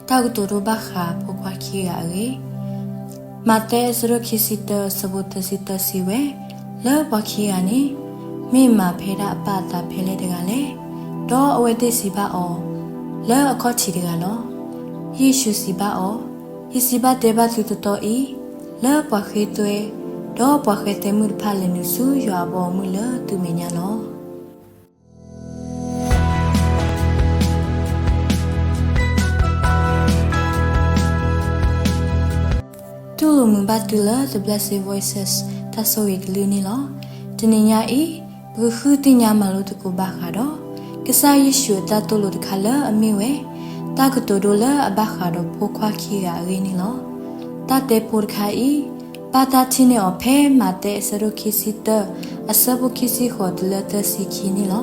တၢ်ကတိၤဒိဘၣ်ဃးဖိခွါခံဂၤအဂ့ၢ်. မးသဲအဆၢဒိၣ်ခံဆံတၢ အဆၢဖိသၢဆံသၢစံးဝဲ, လၢပှၤခံဂၤန့ၣ် မ့ၢ်မၤဖဲဒၣ်အပၢ်အသးဖဲလဲၣ်တဂၤလဲၣ်. ဒီးအဝဲသ့ၣ်စံးဘၣ်အီၤ, လၢအခီၣ်ထံးတဂၤလီၤ. ယ့ၣ်ၡူးစံးဘၣ်အီၤ, ယစံးဘၣ်တဲဘၣ်သုတီတီအံၤ, လၢပှၤဃ့သွဲ, ဒီးပှၤဃဲသဲမုၣ်တဖၣ်လဲၤနုာ်ဆူယွၤအဘီအမုၢ်လၢသုမဲာ်ညါလီၤ. တူၢ်လိာ်မုာ်ဘၣ်သုလၢ The Blessed Voices တၢ်ဆိၣ်ဂ့ၤကလုၢ်န့ၣ်လီၤ. တနံၤညါအံၤ ပကဃုသ့ၣ်ညါမၤလိသကိးဘၣ်ဃးဒီး ကစၢ်ယ့ၣ်ၡူးအတၢ်သိၣ်လိတခါလၢအမ့ၢ်ဝဲ တၢ်ကတိၤဒိလၢအဘၣ်ဃးဒီးဖိခွါခံဂၤအဂ့ၢ်န့ၣ်လီၤ. တၢ်တဲဖိတခါအံၤ ဘၣ်တၢ်ထံၣ်န့ၢ်အီၤဖဲမးသဲအဆၢဒိၣ်ခံဆံတၢ အဆၢဖိခံဆံဃိးတုၤလၢသၢဆံခံန့ၣ်လီၤ.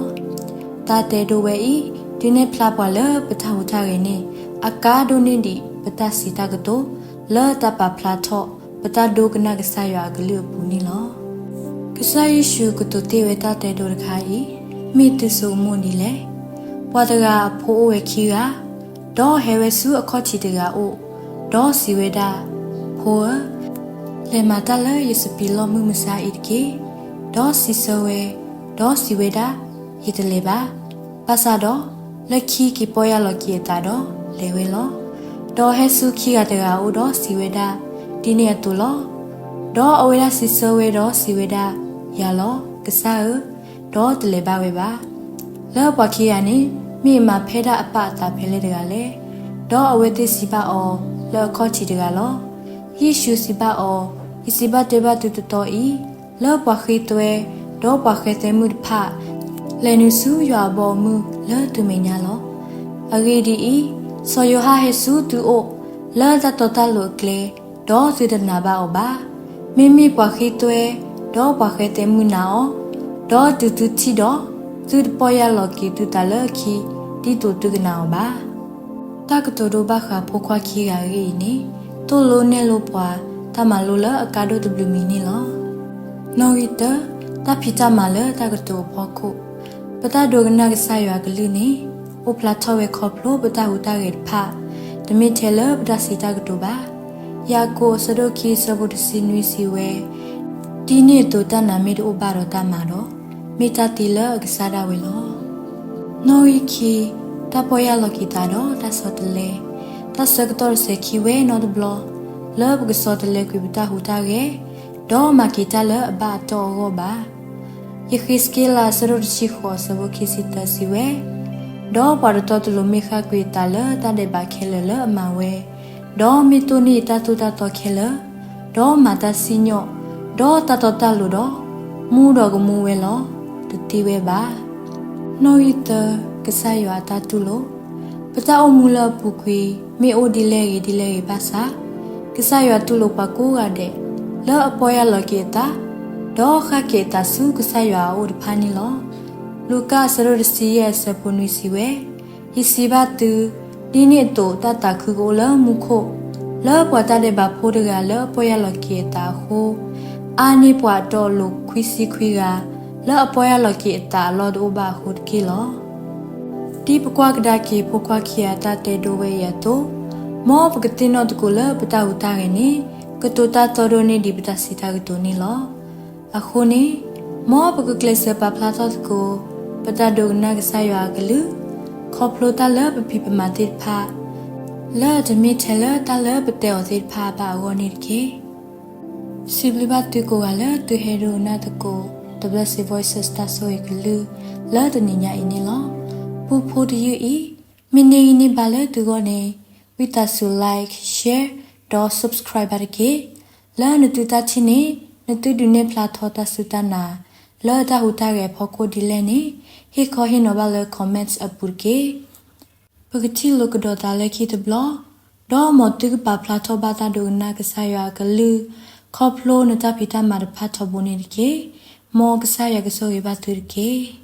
တၢ်တဲဒိဝဲအံၤ ဒုးနဲၣ်ဖျါပှၤလၢပတၢ်ဟူးတၢ်ဂဲၤန့ၣ် အကါဒိၣ်န့ၢ်ဒံးပတၢ်စံးတၢ်ကတိၤ လၢတၢ်ပာ်ဖျါထီၣ် ပတၢ်ဒိကနၣ်ကစၢ်ယွၤအကလုၢ်အပူၤန့ၣ်လီၤ. ကစၢ်ယ့ၣ်ၡူးကတိၤတ့ၢ်ဝဲတၢ်တဲဒိတခါအံၤ မ့ၢ်သုဆိကမိၣ်ဒ်လဲၣ်. ပှၤတဂၤအဖိအိၣ်ဝဲခံဂၤ, ဒီးဟဲဝဲဆူအခီၣ်ထံးတဂၤအအိၣ်, ဒီးစံးဝဲဒၣ်, ဖိဧၢ, လဲၤမၤတၢ်လၢယစပံးလီၢ်မုၢ်မဆါအံၤတက့ၢ်. ဒီးစံးဆၢဝဲ, ဒီးစံးဝဲဒၣ်, ယတလဲၤဘၣ်. ဘၣ်ဆၣ်ဒီး လၢခံက့ၤပီၢ်ယၢ်လီၤက့ၤအသးဒီး လဲၤဝဲလီၤ. ဒီးဟဲဆူခံဂၤတဂၤအအိၣ်ဒီးစံးဝဲဒၣ်, ဒ်န့ၣ်အသိးလီၤ. ဒီးအဝဲဒၣ်စံးဆၢဝဲဒီးစံးဝဲဒၣ်, ယၤလီၤ, ကစၢ်ဧၢ, ဒီးတလဲၤဘၣ်ဝဲဘၣ်. လၢပှၤခံဂၤန့ၣ် မ့ၢ်အမၤဖဲဒၣ်အပၢ်အသးဖဲလဲၣ်တဂၤလဲၣ်. ဒီးအဝဲသ့ၣ်စံးဘၣ်အီၤ, လၢအခီၣ်ထံးတဂၤလီၤ. ယ့ၣ်ၡူးစံးဘၣ်အီၤ, ယစံးဘၣ်တဲဘၣ်သုတီတီအံၤ, လၢပှၤဃ့သွဲ, ဒီးပှၤဃဲသဲမုၣ်တဖၣ် လဲၤနုာ်ဆူယွၤအဘီအမုၢ်လၢသုမဲာ်ညါလီၤ. အဂ့ၢ်ဒ်အံၤ, စီၤယိၤဟၣ်ဟဲဆူသုအိၣ် လၢတၢ်တီတၢ်လိၤအကျဲ, ဒီးသုတနာ်ဘၣ်အီၤဘၣ်. မ့မ့ၢ်ပှၤဃ့သွဲ, ဒီးပှၤဃဲသဲမုၣ်နာ်အီၤ, ဒီးတုၤသုထံၣ်ဒီး, သုတပီၢ်ယၢ်လီၤက့ၤသုသးလၢအခံ, ဒ်သိးသုကနာ်အီၤဘၣ်. တၢ်ကတိၤဒိဘၣ်ဃးဖိခွါခံဂၤအဂ့ၢ်အံၤန့ၣ် သိၣ်လိနဲၣ်လိပှၤ တၢ်မၤလိလၢအကါဒိၣ်တဘျုးမံၤန့ၣ်လီၤ. နီၣ်ဂံၢ်တၢ, တၢ်ဖံးတၢ်မၤလၢတၢ်ကတိၤအဖီခိၣ်. ပတၢ်ဒိကနၣ်ကစၢ်ယွၤအကလုၢ်န့ၣ် အိၣ်ဖျါထီၣ်ဝဲခီဖျိပတၢ်ဟူးတၢ်ဂဲၤတဖၣ်, တမ့ၢ်ထဲလၢပတၢ်စံးတၢ်ကတိၤဘၣ်. ယၤကိာ်အဆၢဒိၣ်ခံအဆၢဖိတဆံနွံစံးဝဲ, ဒ်န့ၣ်အသိးတၢ်နာ်မ့ၢ်တအိၣ်ဘၣ်ဒီးတၢ်မၤဒီး, မ့ၢ်တၢ်သံလၢအကစၢ်ဒၣ်ဝဲလီၤ. နီၣ်ဂံၢ်ခံ, တၢ်ပီၢ်ယၢ်လီၤက့ၤသးဒီးတၢ်ဆီတလဲ. တၢ်ဆၢကတီၢ်တစဲးခံဝဲနီတဘျီ လၢပကဆီတလဲကွံာ်ပတၢ်ဟူးတၢ်ဂဲၤ, ဒီးမၤက့ၤတၢ်လၢအဘၣ်အတီၢ်အဂီၢ်ဘၣ်. ယဃ့းစက့လးအဆၢဒိၣ်တဆံဃိးအဆၢဖိခံဆံသၢစံးဝဲ, ဒီးပှၤတတီတလိၤမ့ၢ်ဃၣ်ကွံာ်အသးလၢတၢ်ဒဲးဘးခဲလၢာ်လၢအမၤဝဲ, ဒီးမ့ၢ်တိၢ်န့ၢ်ယတၢ်သိၣ်တၢ်သီခဲလၢာ်, ဒီးမၤတၢ်စံၣ်ညီၣ်, ဒီးတၢ်တီတၢ်လိၤဒီး, မူဒီးကမူဝဲလီၤ, တသံဝဲဘၣ်. နီၣ်ဂံၢ်သၢ, ကစၢ်ယွၤအတၢ်တူၢ်လိာ်. ပတၢ်အိၣ်မူလၢအပူၤကွံာ် မ့ၢ်အိၣ်ဒ်လဲၣ်ဂ့ၤဒ်လဲၣ်ဂ့ၤဘၣ်ဆၣ်, ကစၢ်ယွၤတူၢ်လိာ်ပှၤကိးဂၤဒဲး လၢအပီၢ်ယၢ်လီၤက့ၤအသး, ဒီးဃၣ်က့ၤအသးဆူကစၢ်ယွၤအအိၣ်တဖၣ်န့ၣ်လီၤ. လူၤကၣ်အဆၢဒိၣ်တဆံယဲၢ်အဆၢဖိနွံစံးဝဲ, ယစံးဘၣ်သု, ဒ်န့ၣ်အသိးတၢ်သးခုကအိၣ်လၢမူခိၣ်, လၢပှၤတၢ်ဒဲးဘးဖိတဂၤလၢအပီၢ်ယၢ်လီၤက့ၤအသးအဃိ, အါန့ၢ်ပှၤအတီအလိၤခွံဆံခွံဂၤ, လၢအပီၢ်ယၢ်လီၤက့ၤအသးအလီၢ်တအိၣ်ဘၣ်အဃိတက့ၢ်လီၤ. ဒ်ပကွၢ်ကဒါက့ၤဖိခွါခံဂၤအတၢ်တဲဒိဝဲအံၤအသိး, မ်ပကသ့ၣ်နီၣ်သကိးလၢပတၢ်ဟူးတၢ်ဂဲၤန့ၣ် ကတိၤတၢ်သီဒိၣ်န့ၢ်ဒံးပတၢ်စံးတၢ်ကတိၤန့ၣ်လီၤ. အဃိန့ၣ်, မ်ပကကျဲးစၢးပာ်ဖျါထီၣ်သကိး ပတၢ်ဒိကနၣ်ကစၢ်ယွၤအကလုၢ်, ခီဖျိတၢ်လၢပဖံးပမၤသ့ၣ်တဖၣ်, လၢအတမ့ၢ်ထဲလၢတၢ်လၢပတဲအီၤသ့ၣ်တဖၣ်ဘၣ်အဂီၢ်န့ၣ်တက့ၢ်. စံးဘျုးဘၣ်သုကိးဂၤလၢသုဟဲဒိကနၣ်သကိး The Blessed Voices တၢ်ဆိၣ်ဂ့ၤကလုၢ် လၢတနံၤညါအံၤန့ၣ်လီၤ. ပူဖိတယုၢ်အံၤ မ့ၢ်န့ၢ်ဂံၢ်န့ၢ်ဘါလၢသုဂီၢ်န့ၣ်, ဝံသးစူၤ like, share, ဒီး subscribe ဘၣ်တက့ၢ်. လၢနသုတၢ်ထံၣ်န့ၣ် နသုဒုးနဲၣ်ဖျါထီၣ်တၢ်စူၢ်တၢ်နာ် လၢတၢ်ဟူးတၢ်ဂဲၤအဖီခိၣ်ဒ်လဲၣ်န့ၣ်, ဟ့ၣ်ခီဟ့ၣ်နီၤဘၣ်လၢ comments အပူၤတက့ၢ်. ပကထံၣ်လိာ်ကဒီးသးလၢခံတဘျီ, ဒီးမ်သုကပာ်ဖျါထီၣ်ဘၣ်တၢ်ဒိကနၣ်ကစၢ်ယွၤအကလုၢ်, ခီဖျိနတၢ်ဖံးတၢ်မၤတဖၣ်ထီဘိန့ၣ်တက့ၢ်. မ်ကစၢ်ယွၤကဆိၣ်ဂ့ၤဘၣ်သုတက့ၢ်.